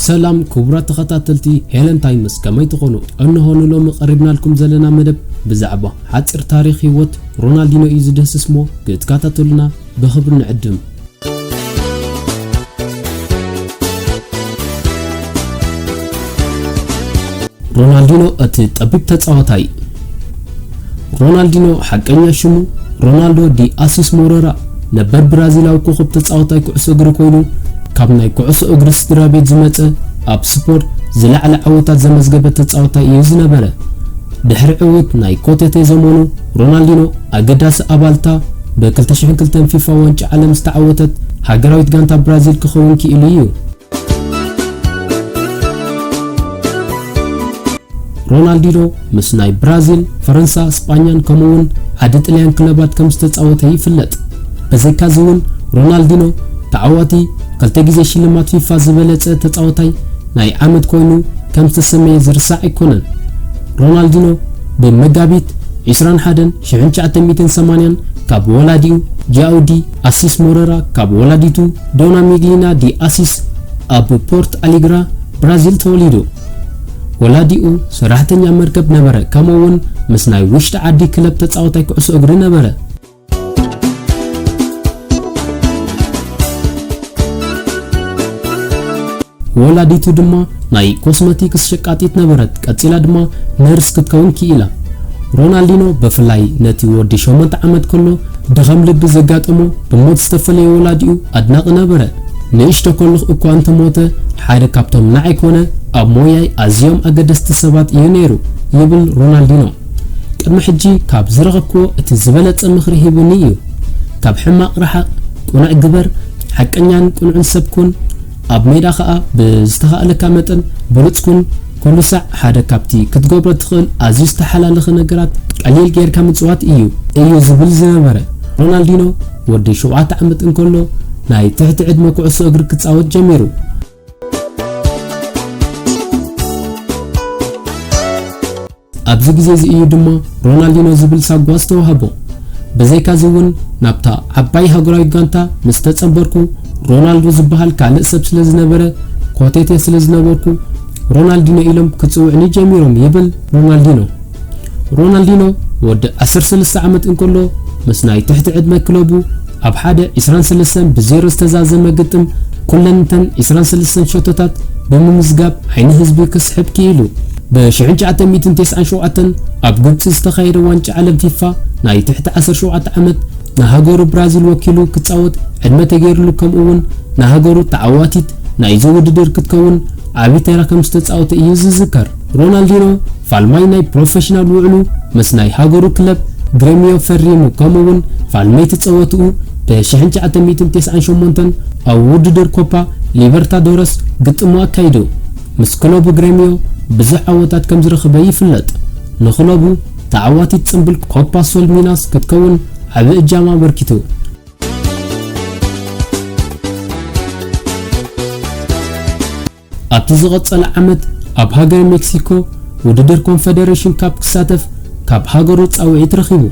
ሰላም ክቡራት ተኸታተልቲ ሄለን ታይምስ፣ ከመይ ትኾኑ? እንሆ ንሎሚ ቀሪብናልኩም ዘለና መደብ ብዛዕባ ሓጺር ታሪኽ ህይወት ሮናልዲኖ እዩ ዝድህስስ እሞ ክትከታተሉና ብኽብሪ ንዕድም። ሮናልዲኖ እቲ ጠቢብ ተጻዋታይ። ሮናልዲኖ ሓቀኛ ሽሙ ሮናልዶ ዲ ኣሲስ ሞረራ፣ ነበር ብራዚላዊ ኮኸብ ተጻዋታይ ኩዕሶ እግሪ ኮይኑ፣ ካብ ናይ ኩዕሶ እግሪ ስድራ ቤት ዝመጸ፣ ኣብ ስፖርት ዝለዓለ ዓወታት ዘመዝገበ ተጻዋታይ እዩ ዝነበረ። ድሕሪ ዕዉት ናይ ኮተቴ ዘመኑ፣ ሮናልዲኖ ኣገዳሲ ኣባልታ ብ ክልተ ሽሕን ክልተን ፊፋ ዋንጫ ዓለም ዝተዓወተት ሃገራዊት ጋንታ ብራዚል ክኸውን ክኢሉ እዩ። ሮናልዲኖ ምስ ናይ ብራዚል፣ ፈረንሳ፣ ስጳኛን ከምኡውን ዓዲ ጥልያን ክለባት ከም ዝተጻወተ ይፍለጥ። ብዘይካዚ እውን ሮናልዲኖ ተዓዋቲ ክልተ ግዜ ሽልማት ፊፋ ዝበለጸ ተጻዋታይ ናይ ዓመት ኮይኑ ከም ዝተሰመየ ዝርሳዕ ኣይኮነን። ሮናልዲኖ ብመጋቢት ዕስራን ሓደን ሽሕን ትሽዓተ ሚእትን ሰማንያን ካብ ወላዲኡ ጃውዲ ኣሲስ ሞረራ፣ ካብ ወላዲቱ ዶና ሚግሊና ዲ ኣሲስ ኣብ ፖርት ኣሊግራ ብራዚል ተወሊዱ። ወላዲኡ ሰራሕተኛ መርከብ ነበረ፣ ከምኡ እውን ምስ ናይ ውሽጢ ዓዲ ክለብ ተጻዋታይ ኩዕሶ እግሪ ነበረ። ወላዲቱ ድማ ናይ ኮስመቲክስ ሸቃጢት ነበረት፣ ቀጺላ ድማ ነርስ ክትከውን ክኢላ። ሮናልዲኖ ብፍላይ ነቲ ወዲ ሸሞንተ ዓመት ከሎ ድኸም ልቢ ዘጋጠሞ ብሞት ዝተፈለየ ወላዲኡ ኣድናቒ ነበረ። ንእሽቶ ከሎ እኳ እንተሞተ ሓደ ካብቶም ንዓይ ኮነ ኣብ ሞያይ ኣዝዮም ኣገደስቲ ሰባት እዩ ነይሩ ይብል ሮናልዲኖ። ቅድሚ ሕጂ ካብ ዝረኸብክዎ እቲ ዝበለጸ ምኽሪ ሂቡኒ እዩ። ካብ ሕማቕ ረሓቕ፣ ቅኑዕ ግበር፣ ሓቀኛን ቅኑዕን ሰብ ኩን፣ ኣብ ሜዳ ኸኣ ብዝተኻእለካ መጠን ብሉጽ ኩን። ኩሉ ሳዕ ሓደ ካብቲ ክትገብሮ ትኽእል ኣዝዩ ዝተሓላለኸ ነገራት ቀሊል ጌርካ ምጽዋት እዩ፣ እዩ ዝብል ዝነበረ። ሮናልዲኖ ወዲ ሸውዓተ ዓመት እንከሎ ናይ ትሕቲ ዕድመ ኩዕሶ እግሪ ክጻወት ጀሚሩ። ኣብዚ ግዜ እዚ እዩ ድማ ሮናልዲኖ ዝብል ሳጓ ዝተዋህቦ። ብዘይካዚ እውን ናብታ ዓባይ ሃገራዊት ጋንታ ምስ ተጸንበርኩ፣ ሮናልዶ ዝበሃል ካልእ ሰብ ስለ ዝነበረ፣ ኮቴቴ ስለ ዝነበርኩ፣ ሮናልዲኖ ኢሎም ክጽውዕኒ ጀሚሮም ይብል ሮናልዲኖ። ሮናልዲኖ ወዲ ዓሰርተ ሰለስተ ዓመት እንከሎ ምስ ናይ ትሕቲ ዕድመ ክለቡ ኣብ ሓደ ዕስራን ሰለስተን ብዜሮ ዝተዛዘመ ግጥም ኩለን እተን ዕስራን ሰለስተን ሸቶታት ብምምዝጋብ ዓይኒ ህዝቢ ክስሕብ ክኢሉ። ብ ሽሕን ትሽዓተ ሚእትን ተስዓን ሸውዓተን ኣብ ግብጺ ዝተኻየደ ዋንጫ ዓለም ፊፋ ናይ ትሕቲ ዓሰርተ ሸውዓተ ዓመት ንሃገሩ ብራዚል ወኪሉ ክጻወት ዕድመ ተገይርሉ፣ ከምኡ እውን ንሃገሩ ተዓዋቲት ናይዚ ውድድር ክትከውን ዓቢ ተራ ከም ዝተጻወተ እዩ ዝዝከር። ሮናልዲኖ ፋልማይ ናይ ፕሮፌሽናል ውዕሉ ምስ ናይ ሃገሩ ክለብ ግሬሚዮ ፈሪሙ፣ ከምኡ እውን ፋልመይቲ ጸወትኡ ብ ሽሕን ትሽዓተ ሚእትን ተስዓን ሸሞንተን ኣብ ውድድር ኮፓ ሊበርታዶረስ ግጥሙ ኣካይዱ። ምስ ክለቡ ግሬሚዮ ብዙሕ ዓወታት ከም ዝረኸበ ይፍለጥ። ንክለቡ ተዓዋቲት ጽምብል ኮፓ ሶል ሚናስ ክትከውን ዓቢ እጃም ኣበርኪቱ። ኣብቲ ዝቐጸለ ዓመት ኣብ ሃገር ሜክሲኮ ውድድር ኮንፈደሬሽን ካፕ ክሳተፍ ካብ ሃገሩ ጻውዒት ረኺቡ።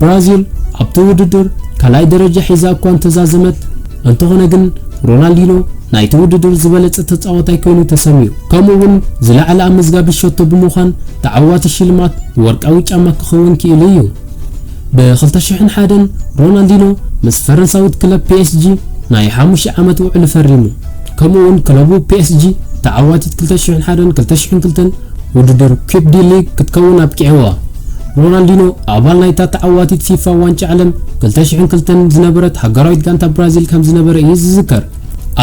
ብራዚል ኣብቲ ውድድር ካልኣይ ደረጃ ሒዛ እኳ እንተዛዘመት፣ እንተኾነ ግን ሮናልዲኖ ናይቲ ውድድር ዝበለጸ ተጻዋታይ ኮይኑ ተሰምዩ። ከምኡ እውን ዝለዓለ ኣመዝጋቢ ሸቶ ብምዃን ተዓዋቲ ሽልማት ወርቃዊ ጫማ ክኸውን ክኢሉ እዩ። ብ ክልተ ሽሕን ሓደን ሮናልዲኖ ምስ ፈረንሳዊት ክለብ ፒ ኤስ ጂ ናይ ሓሙሽተ ዓመት ውዕል ፈሪሙ። ከምኡ እውን ክለቡ ፒ ኤስ ጂ ተዓዋቲት ክልተ ሽሕን ሓደን ክልተ ሽሕን ክልተን ውድድር ኩፕ ዲ ሊግ ክትከውን ኣብቂዕዋ። ሮናልዲኖ ኣባል ናይታ ተዓዋቲት ፊፋ ዋንጫ ዓለም ክልተ ሽሕን ክልተን ዝነበረት ሃገራዊት ጋንታ ብራዚል ከም ዝነበረ እዩ ዝዝከር።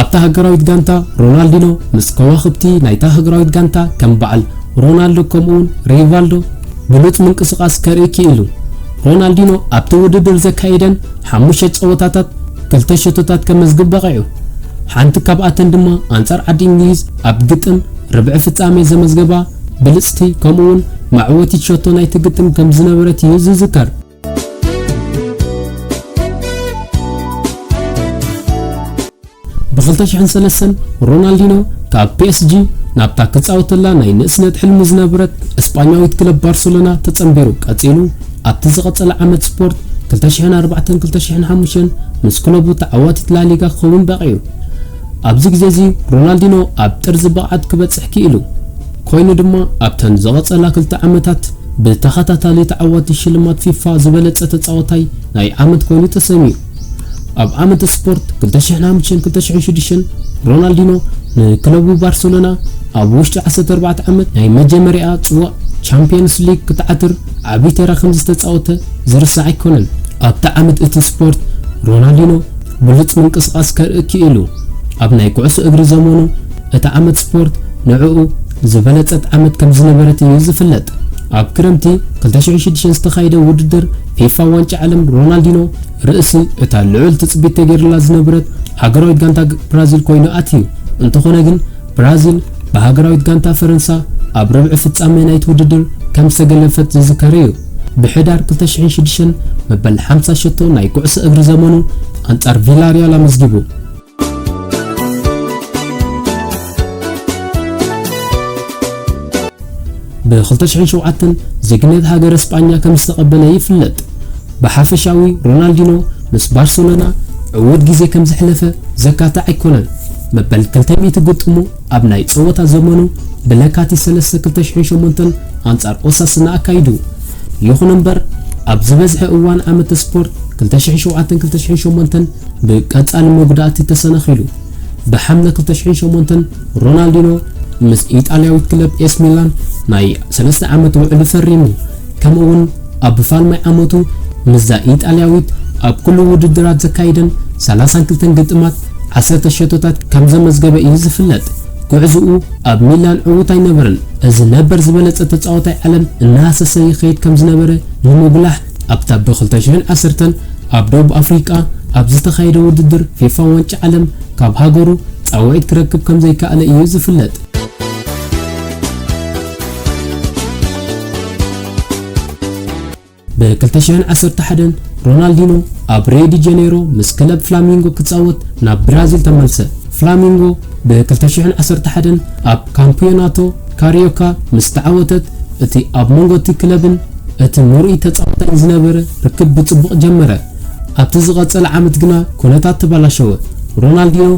ኣብታ ሃገራዊት ጋንታ ሮናልዲኖ ምስ ከዋኽብቲ ናይታ ሃገራዊት ጋንታ ከም በዓል ሮናልዶ ከምኡውን ሪቫልዶ ብሉጽ ምንቅስቓስ ከርኢ ክኢሉ። ሮናልዲኖ ኣብቲ ውድድር ዘካየደን ሓሙሽተ ጸወታታት ክልተ ሸቶታት ከመዝግብ በቒዑ። ሓንቲ ካብኣተን ድማ ኣንጻር ዓዲ እንግሊዝ ኣብ ግጥም ርብዒ ፍጻሜ ዘመዝገባ ብልጽቲ ከምኡውን መዕወቲት ሸቶ ናይቲ ግጥም ከም ዝነበረት እዩ ዝዝከር። ብ ክልተ ሽሕን ሰለስተን ሮናልዲኖ ካብ ፒ ኤስ ጂ ናብታ ክጻወተላ ናይ ንእስነት ሕልሙ ዝነበረት እስጳኛዊት ክለብ ባርሰሎና ተጸንቢሩ። ቀጺሉ ኣብቲ ዝቐጸለ ዓመት ስፖርት ክልተ ሽሕን ኣርባዕተን ክልተ ሽሕን ሓሙሽተን ምስ ክለቡ ተዓዋቲት ላሊጋ ክኸውን በቒዑ። ኣብዚ ግዜ እዚ ሮናልዲኖ ኣብ ጥርዚ ብቕዓት ክበጽሕ ክኢሉ። ኮይኑ ድማ ኣብተን ዝቐጸላ ክልተ ዓመታት ብተኸታታሊ ተዓዋቲ ሽልማት ፊፋ ዝበለጸ ተጻዋታይ ናይ ዓመት ኮይኑ ተሰምዩ። ኣብ ዓመት ስፖርት ክልተ ሽሕን ሓሙሽተን ክልተ ሽሕን ሽዱሽተን ሮናልዲኖ ንክለቡ ባርሰሎና ኣብ ውሽጢ ዓሰርተ ኣርባዕተ ዓመት ናይ መጀመርያ ጽዋእ ቻምፒየንስ ሊግ ክትዓትር ዓቢ ተራ ከም ዝተጻወተ ዝርሳዕ ኣይኮነን። ኣብቲ ዓመት እቲ ስፖርት ሮናልዲኖ ብሉጽ ምንቅስቓስ ከርኢ ክኢሉ። ኣብ ናይ ኩዕሶ እግሪ ዘመኑ እታ ዓመት ስፖርት ንዕኡ ዝበለጸት ዓመት ከም ዝነበረት እዩ ዝፍለጥ። ኣብ ክረምቲ ክልተ ሽሕን ሽዱሽተን ዝተኻየደ ውድድር ፊፋ ዋንጫ ዓለም ሮናልዲኖ ርእሲ እታ ልዑል ትጽቢት ተገይሩላ ዝነበረት ሃገራዊት ጋንታ ብራዚል ኮይኑ ኣትዩ። እንተኾነ ግን ብራዚል ብሃገራዊት ጋንታ ፈረንሳ ኣብ ርብዒ ፍጻመ ናይቲ ውድድር ከም ዝተገለፈት ዝዝከር እዩ። ብሕዳር ክልተ ሽሕን ሽዱሽተን መበል ሓምሳ ሸቶ ናይ ኩዕሶ እግሪ ዘመኑ ኣንጻር ቪላሪያል ኣመዝጊቡ። ብ ክልተ ሽሕን ሸውዓተን ዜግነት ሃገረ ስጳኛ ከም ዝተቐበለ ይፍለጥ። ብሓፈሻዊ ሮናልዲኖ ምስ ባርሰሎና ዕዉት ግዜ ከም ዘሕለፈ ዘካትዕ ኣይኮነን። መበል ክልተ ሚእቲ ግጥሙ ኣብ ናይ ጸወታ ዘመኑ ብለካቲት ሰለስተ ክልተ ሽሕን ሸሞንተን ኣንጻር ኦሳስና ኣካይዱ። ይኹን እምበር ኣብ ዝበዝሐ እዋን ዓመተ ስፖርት ክልተ ሽሕን ሸውዓተን ክልተ ሽሕን ሸሞንተን ብቀጻሊ መጉዳእቲ ተሰናኺሉ። ብሓምለ ክልተ ሽሕን ሸሞንተን ሮናልዲኖ ምስ ኢጣልያዊት ክለብ ኤስ ሚላን ናይ ሰለስተ ዓመት ውዕል ፈሪሙ። ከምኡ እውን ኣብ ፋልማይ ዓመቱ ምስዛ ኢጣልያዊት ኣብ ኩሉ ውድድራት ዘካይደን ሰላሳን ክልተን ግጥማት ዓሰርተ ሸቶታት ከም ዘመዝገበ እዩ ዝፍለጥ። ጉዕዝኡ ኣብ ሚላን ዕዉት ኣይነበረን። እዚ ነበር ዝበለጸ ተጻዋታይ ዓለም እናሃሰሰ ይኸይድ ከም ዝነበረ ንምጉላሕ ኣብታ ብ ክልተ ሽሕን ዓሰርተን ኣብ ደቡብ ኣፍሪቃ ኣብ ዝተኻየደ ውድድር ፊፋ ዋንጫ ዓለም ካብ ሃገሩ ጻውዒት ክረክብ ከም ዘይከኣለ እዩ ዝፍለጥ። ብ ክልተ ሽሕን ዓሰርተ ሓደን ሮናልዲኖ ኣብ ሪዮ ዲ ጀኔሮ ምስ ክለብ ፍላሚንጎ ክጻወት ናብ ብራዚል ተመልሰ። ፍላሚንጎ ብ ክልተ ሽሕን ዓሰርተ ሓደን ኣብ ካምፒዮናቶ ካሪዮካ ምስ ተዓወተት፣ እቲ ኣብ መንጎ እቲ ክለብን እቲ ምርኡይ ተጻዋታይን ዝነበረ ርክብ ብጽቡቕ ጀመረ። ኣብቲ ዝቐጸለ ዓመት ግና ኩነታት ተበላሸወ። ሮናልዲኖ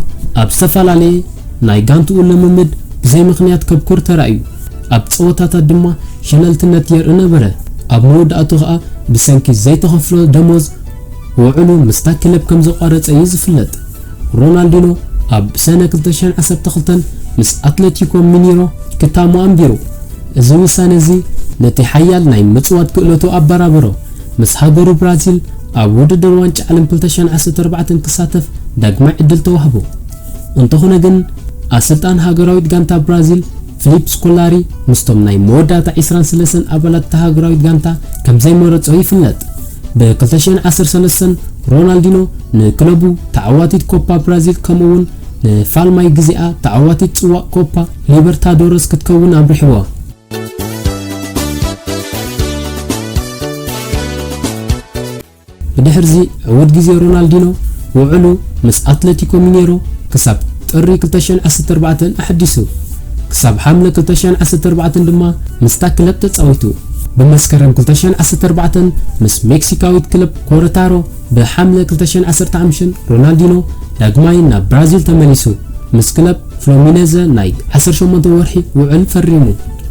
ኣብ ዝተፈላለየ ናይ ጋንትኡ ልምምድ ብዘይ ምኽንያት ከብኩር ተራእዩ። ኣብ ጸወታታት ድማ ሸለልትነት የርኢ ነበረ። ኣብ መወዳእቱ ኸኣ ብሰንኪ ዘይተኸፍሎ ደሞዝ ውዕሉ ምስታ ክለብ ከም ዘቋረጸ እዩ ዝፍለጥ። ሮናልዲኖ ኣብ ሰነ ክልተ ሽሕን ዓሰርተ ክልተን ምስ ኣትለቲኮ ሚኒሮ ክታሞ ኣንቢሩ። እዚ ውሳነ እዚ ነቲ ሓያል ናይ ምጽዋት ክእለቱ ኣበራበሮ። ምስ ሃገሩ ብራዚል ኣብ ውድድር ዋንጫ ዓለም ክልተ ሽሕን ዓሰርተ ኣርባዕተን ክሳተፍ ዳግማይ ዕድል ተዋህቦ። እንተኾነ ግን ኣሰልጣን ሃገራዊት ጋንታ ብራዚል ፊሊፕ ስኮላሪ ምስቶም ናይ መወዳእታ ዒስራን ሰለስተን ኣባላት እታ ሃገራዊት ጋንታ ከም ዘይመረጾ ይፍለጥ። ብ ክልተ ሽሕን ዓሰርተ ሰለስተን ሮናልዲኖ ንክለቡ ተዓዋቲት ኮፓ ብራዚል ከምኡ እውን ንፋልማይ ግዜኣ ተዓዋቲት ጽዋእ ኮፓ ሊበርታዶረስ ክትከውን ኣምሪሕዋ። ብድሕርዚ ዕዉት ግዜ ሮናልዲኖ ውዕሉ ምስ ኣትለቲኮ ሚኔሮ ክሳብ ጥሪ ክልተ ሽሕን ዓሰርተ ኣርባዕተን ኣሐዲሱ። ክሳብ ሓምለ ክልተ ሽሕን ዓሰርተ ኣርባዕተን ድማ ምስታ ክለብ ተጻዊቱ። ብመስከረም ክልተ ሽሕን ዓሰርተ ኣርባዕተን ምስ ሜክሲካዊት ክለብ ኮረታሮ፣ ብሓምለ ክልተ ሽሕን ዓሰርተ ሓሙሽተን ሮናልዲኖ ዳግማይ ናብ ብራዚል ተመሊሱ። ምስ ክለብ ፍሎሚነዘ ናይ ዓሰርተ ሸሞንተ ወርሒ ውዕል ፈሪሙ።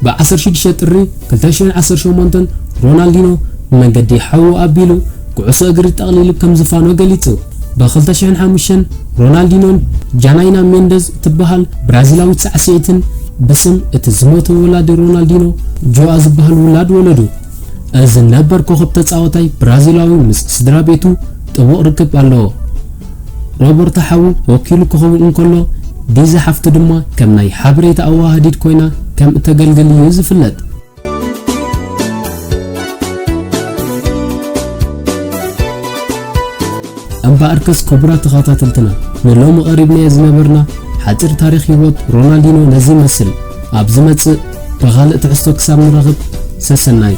ብ ዓሰርተ ሽዱሽተ ጥሪ ክልተ ሽሕን ዓሰርተ ሸሞንተን ሮናልዲኖ ብመንገዲ ሓዉ ኣቢሉ ኩዕሶ እግሪ ጠቕሊሉ ከም ዝፋኖ ገሊጹ። ብ ክልተ ሽሕን ሓሙሽተን ሮናልዲኖን ጃናይና ሜንደዝ እትበሃል ብራዚላዊት ሳዕስዒትን ብስም እቲ ዝሞተ ወላዲ ሮናልዲኖ ጆኣ ዝበሃል ውላድ ወለዱ። እዚ ነበር ኮኸብ ተጻዋታይ ብራዚላዊ ምስ ስድራ ቤቱ ጥቡቕ ርክብ ኣለዎ። ሮበርቶ ሓዉ ወኪሉ ክኸውን እንከሎ፣ ዲዛ ሓፍቱ ድማ ከም ናይ ሓበሬታ ኣወሃሃዲት ኮይና ከም እተገልግል እዩ ዝፍለጥ። እምበኣርከስ ክቡራት ተኸታተልትና፣ ንሎሚ ቀሪብናዮ ዝነበርና ሓጺር ታሪኽ ህይወት ሮናልዲኖ ነዚ ይመስል። ኣብ ዝመጽእ ብኻልእ ትሕዝቶ ክሳብ ንራኸብ፣ ሰሰናዩ።